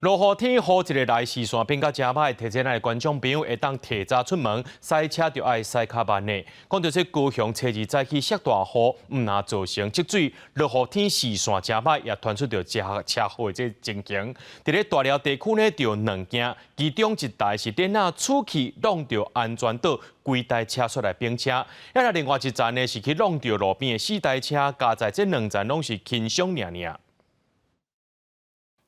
落雨天雨一个來，視線變甲誠歹，提醒咱的觀眾朋友會當提早出門，駛車就愛駛較慢的。講著這高雄初二早起落大雨，毋但造成積水，落雨天視線誠歹，也傳出著車車禍的這情形。佇咧大寮地區呢，就有兩件，其中一台是電仔出去挵著安全島，規台車出來反車；啊，另外一層呢是去挵著路邊的四台車，加在這兩層攏是輕傷爾爾。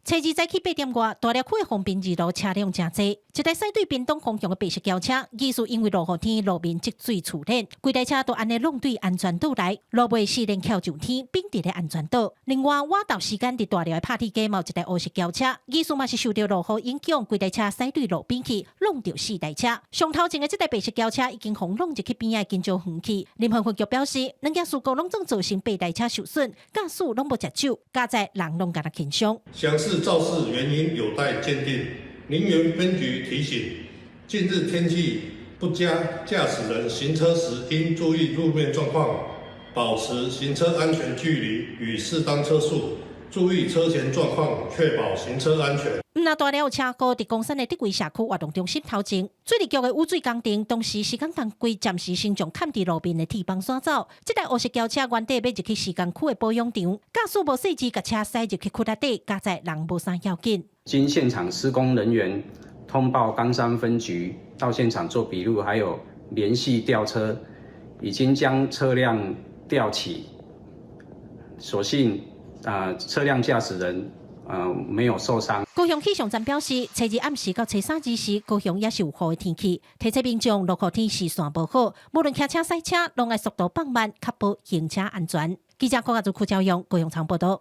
初二早起8點外，大寮區的豐濱二路車輛誠濟，一台駛對屏東方向的白色轎車，疑似因為落雨天路面積水觸電，規台車都按呢挵對安全島來，路尾四連翹上天，反佇咧安全島。另外，倚晝時間佇大寮的拍鐵街，嘛有一台烏色轎車，疑似嘛是受著落雨影響，規台車駛對路邊去，挵著四台車。上頭前的這台白色轎車已經予挵入去邊仔的金蕉園去。林園分局表示，兩件事故攏總造成八台車受損，駕駛攏無食酒，加載人攏敢若輕傷。詳細肇事原因有待鑑定。林園分局提醒：近日天氣不佳，駕駛人行車時應注意路面狀況，保持行車安全距離與適當車速，注意車前狀況，確保行車安全。毋但大寮有車禍，佇岡山的竹圍社區活動中心頭前，水利局的雨水工程，當時施工當規暫時先將崁佇路面的鐵枋徙走。這台烏色轎車原底欲入去施工區的保養場，駕駛無細緻，共車駛入去窟仔底，佳哉人無啥要緊。經現場施工人員通報岡山分局到現場做筆錄，還有聯繫吊車，已經將車輛吊起，所幸啊，車輛駕駛人沒有受傷。高雄氣象站表示，初二暗時到初三之時，高雄也是有雨的天氣。提醒民眾落雨天視線無好，無論騎車駛車，攏愛速度放慢，確保行車安全。記者郭家祖、柯昭勇高雄場報道。